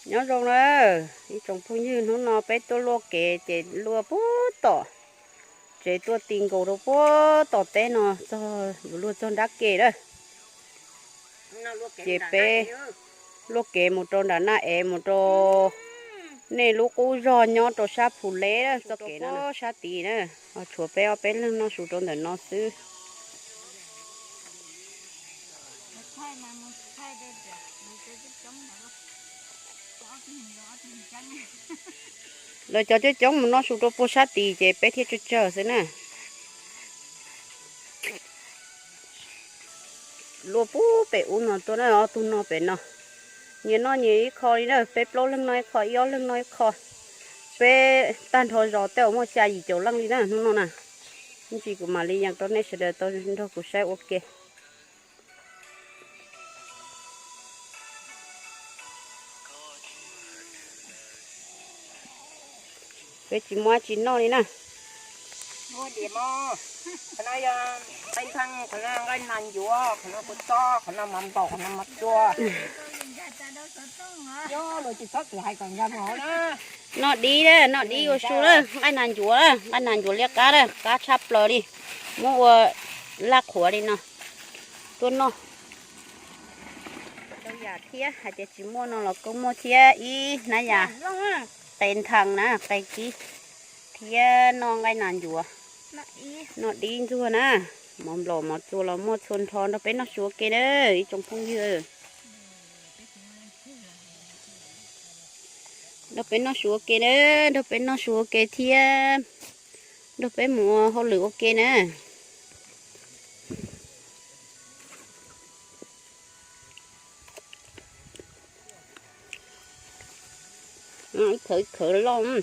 Nyob zoo na ib tsoom phooj ywg, hnub no peb tuaj luaj kev ces luaj puag tom tsev tuaj ti nkaus rau puag tom teb no txog, yuav luag txog nrab ke lawm. Ces peb luaj kev mus rau nram Naj Ev, mus rau nej lub qub zog nyob rau sab Phu Leb txoj kev no, sab tid na. Ho tshuav peb ob peb leeg noj su rau ntawm no xwb. Lawv cov coob coob mus noj su rau puag sab tid ces peb thiaj tsawg tsawg xwb na. Luaj puag pem ub no tuaj na, ob tug no pem no. Nyias noj nyias ib qho li na, peb plaub leeg noj ib qho, ib ob leeg noj ib qho. Peb tag nrho zos tej uas muaj xya yim caum leej li na hnub no na. Ib ntsis kuv mam li yees rau nej sawv daws tau nrog kuv saib ua ke. Peb tsis muaj dab tsi noj li na. Noj dib, noj dib ua su na, nqaij nas ncuav, nqaij nas ncuav liab qab na, qab tshaj plaws li. Muab ua laj qhuav li no tuaj noj. Tau yam thiab, hais tias tsis muaj no los kuj muaj thiab, ib hnab yam qe nthaes na, qe kib, thiab noj nqaij nas ncuav, noj dib ntxuag na. Mov nplaum mov txua los muaj txhua nrho, nrog peb noj su ua ke na ib tsoom phooj ywg. Nrog peb noj su ua ke na, nrog peb noj su ua ke thiab nrog peb mus ua hauj lwm ua ke na. Ib khawv ib khawv loj.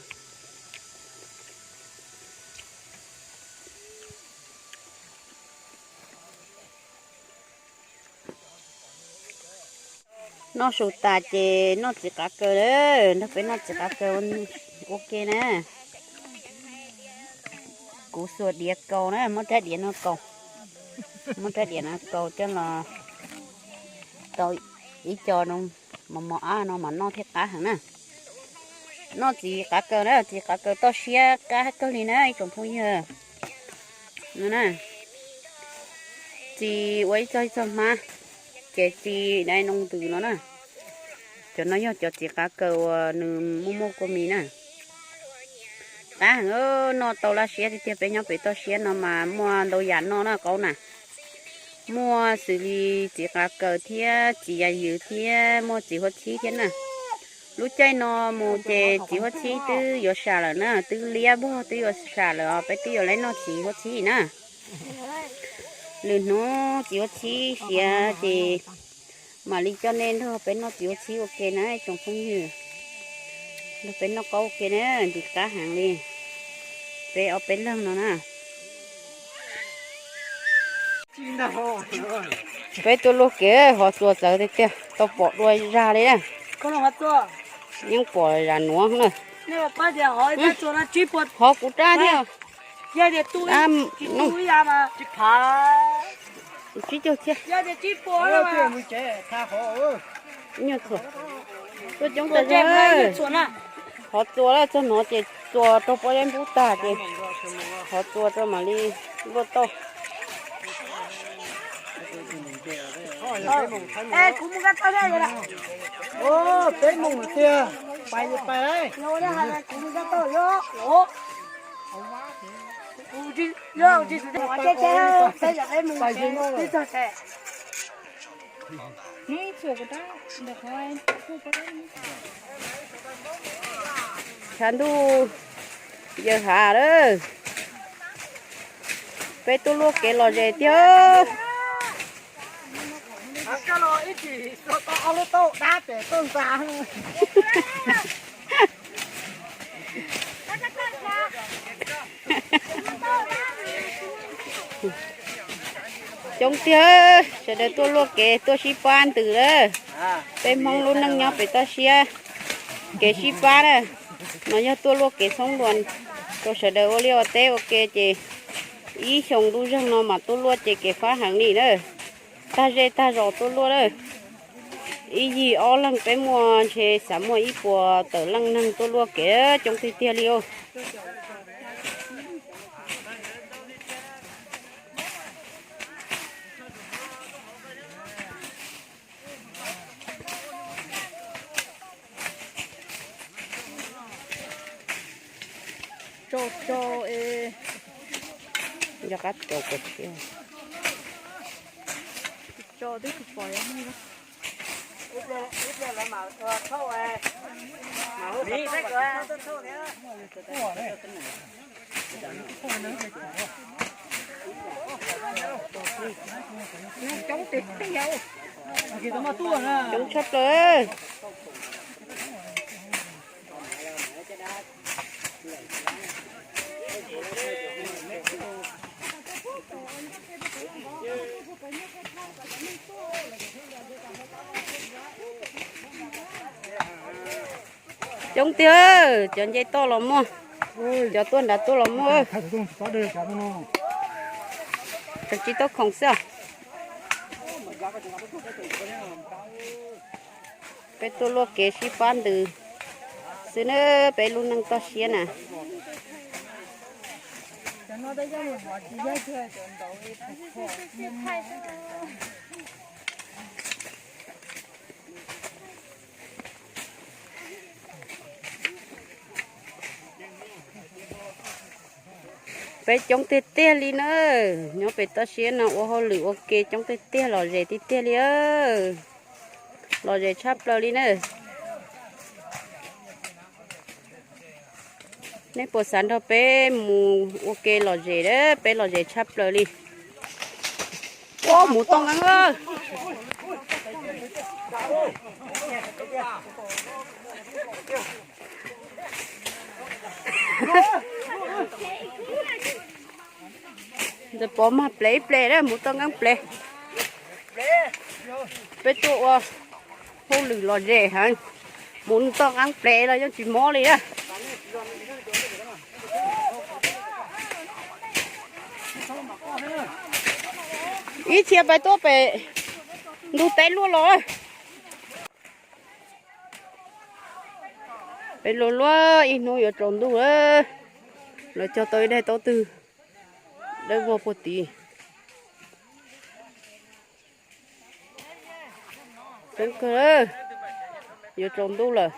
Noj su tas ces noj txiv qav kaws, nrog peb noj txiv qav kaws ua ke na. Kuv xuas diav kaus na, muab rab diav no kaus, muab rab diav no kaus coj los tau ib co mos mos ab no mas noj thiaj qab heev na. Noj txiv qav kaws na, txiv qav kaws toj siab qab kawg li na ib tsoom phooj ywg. No na, txiv ua ib txog ib txog hmab, ces txiv dai noo ntws no na. Cov no yog cov txiv qav kaws uas nws muaj muaj kua mis na. Qab heev, noj tau laj siab tiag tiag. Peb nyob pem toj siab no mas muaj ntau yam noj na qaub na. Muaj xws li txiv qav kaws thiab txiv yas ywm thiab muaj txiv huab txhib thiab na. Lub caij no mus ces txiv huab txhib twb yuav sam lawm na, twb liab npog twb yuav sam lawm os, peb twb yuav lawv noj txiv huab txhib na. Lwm hnub txiv huab txhib siav ces mam li coj nej nrog peb noj txiv huab txhib ua ke na tsoom phooj ywg. Nrog peb noj qaub ua ke na, ntxim qab heev li. Peb ob peb leeg no na. Peb tuaj luaj kev hov txuas txawv tiag tiag, tau pom dua zag li na. Yeej pom zam nuav na. Hov kuv rab thiab. Tsib caug thiab. Nyuaj txhuam. Tuaj coob tag zog. Hov txuas lawm, txog no ces txuas rau pob zeb npub tag ces hov txuas rau mam li luaj tau. Peb mus tiag, pais pais. Tshav ntuj yawg hav lawm, peb tuaj luaj kev lom zem tiag. Coob tiag, sawv daws tuaj luaj kev tuaj sib pab ntws lawm. Peb Hmoob lub neej nyob pem toj siab, kev sib pab na. No yog tuaj luaj kev txhoob luas rau sawv daws ua liaj ua teb ua ke ces ib xyoo ntuj zeeg no mas tuaj luaj ces kev fab heev li na. Tag zej tag zos tuaj luaj lawm. Ib yig ob leeg peb muaj ntshe xav muaj ib puas tawm leej neeg tuaj luaj kev coob tiag tiag li os. Tso, tso, e. Nco qab tso kom siab. Tso twb tsis pom. Coob tshaj plaws. Coob tiag, cov nce toj los muaj, cov tuaj nrad tuaj los muaj. Cov tsis tau khoom xwb. Peb tuaj luaj kev sib pab ntws xwb na, peb lub neej toj siab na. Peb coob tiag tiag li na, nyob pem toj siab no ua hauj lwm ua ke coob tiag tiag, lom zem tiag tiag li. Lom zem tshaj plaws li na. Nej puas xav nrog peb mus ua ke lom zem? Peb lom zem tshaj plaws li. Ua mus toj nqeeb. Ntxawm Pov mag plev ib ple, mus toj nqeeb plev. Peb tuaj ua hauj lwm lom zem heev, mus toj nqeeb plev los yeej tsis mob li na. Ib txhia pais tuaj pem ntug teb luaj los. Peb luaj luaj ib hnub yuav tsaus ntuj lawm. Lawv cog tau ib daim taub twg dawb vog puag tid. Coob kawg, yuav tsaus ntuj lawm.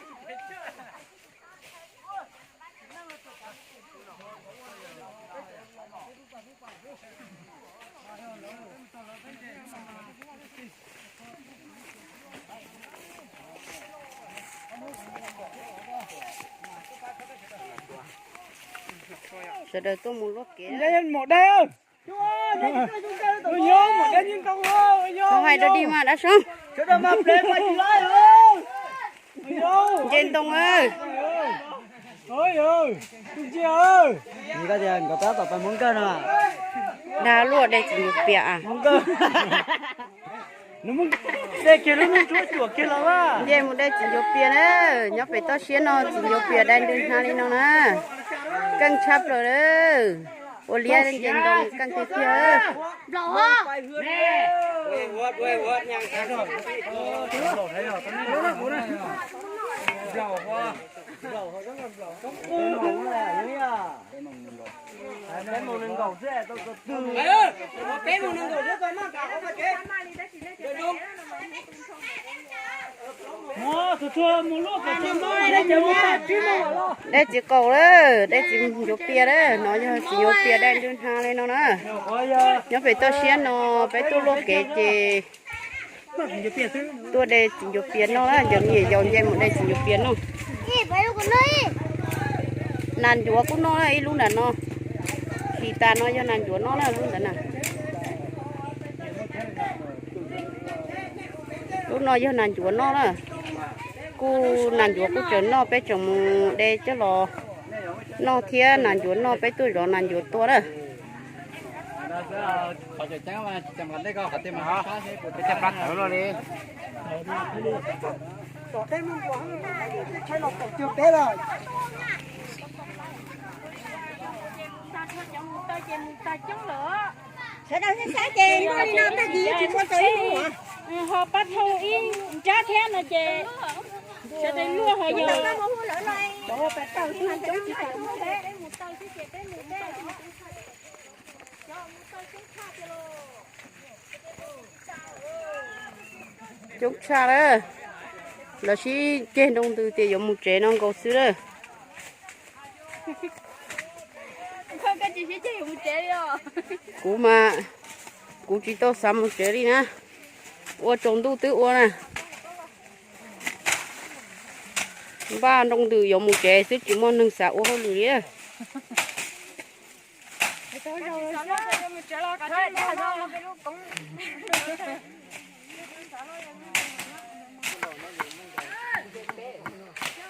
Sawv daws tuaj mus luaj kev. Txhob hais dog dig mas dab soob. Nce ntoo. Dag luaj, de txiv ncuav pias. Nce mus de txiv ncuav pias na. Nyob pem toj siab no txiv ncuav pias dai ntws hnav li no na. Keej tshaj plaws lawm. Ua liab nce ntoo keej tiag tiag. Dai txiv qaub lawm, dai txiv ncuav pias lawm, no yog txiv ncuav pias dai ntws hnav li no na. Nyob pem toj siab no peb tuaj luaj kev ces tuaj de txiv ncuav pias noj na, cov me nyuam yaus nce mus de txiv ncuav pias noj. Nas ncuav kuj noj na, ib lub nram no. Khi tas no yog nas ncuav noj na, lub ntawd na. Lub no yog nas ncuav noj na. Kuj nas ncuav kuj tseem noj, peb tseem mus de coj los noj thiab. Nas ncuav noj peb tuaj zov nas ncuav tua na. Sawv daws saib ces muaj li no tag kis yuav tsis muaj tau ib hnub. Ho pab thau ib nrab thiab no ces sawv daws luaj ho yog. Coob tshaj lawm. Lawv sib ceg nroo ntws tias yuav mus tsev no nkaus xwb lawm. Kuv mas, kuv tsis tau xav mus tsev li na. Ua tsaus ntuj twb ua na. Npaj nroo ntws yuav mus tsev xwb tsis muaj neeg xav ua hauj lwm li.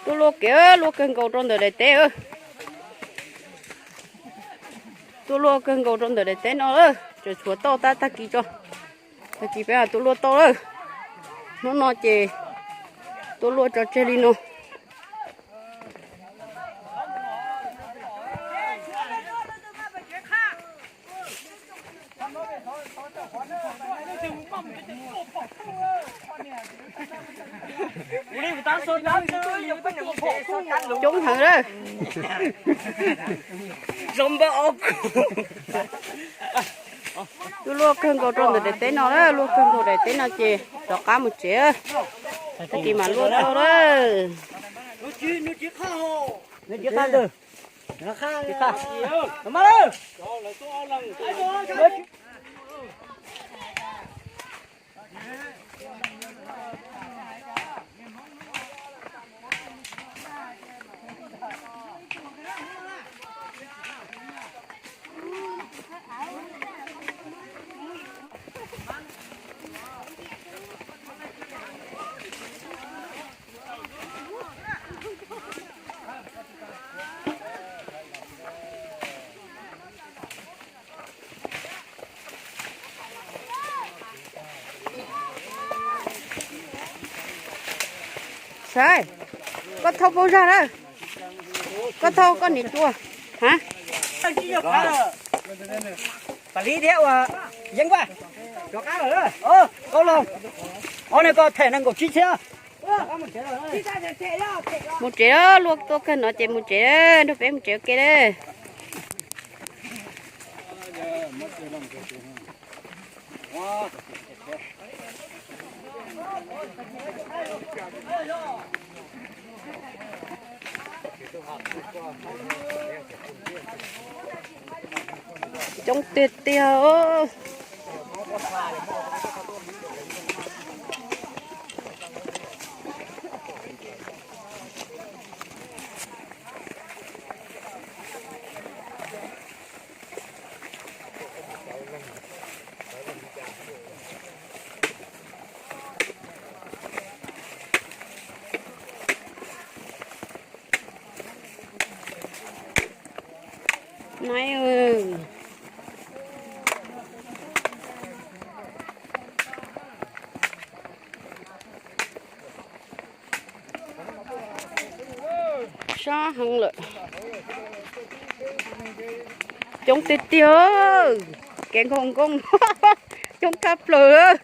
Tuaj luaj kev, luaj kawg nkaus rau ntawm daim teb. Tuaj luaj kawg nkaus rau ntawm daim teb no lawm, tseem tshuav toj tab tag kis tso. Tag kis peb tuaj luaj tau lawm. Hnub no ces tuaj luaj tso tseg li no. Coob heev lawm. Tuaj luaj kawg nkaus rau ntawm daim teb no lawm, luaj kawg nkaus daim teb no ces rov qab mus tsev. Tag kis mam luaj tau lawm. Saib, koj thauj paub zag na, koj thauj koj niam cua. Ha, Pam Lis thiab ua Yeeb Vaj, rov qab lawm. Kaub Loog, ob niag koj them nees nkaum tsib txhiab. Mus tsev, luaj tuaj kawg no ces mus tsev, nrog peb mus tsev ua ke lawm. Coob tiag tiag. Nai, sab heev lawm. Coob tiag tiag, kev nkaus nkoos coob tshaj plaws.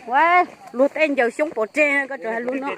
Ua, luag tej ncaws xyoob pov tseg koj tseem hais lus no.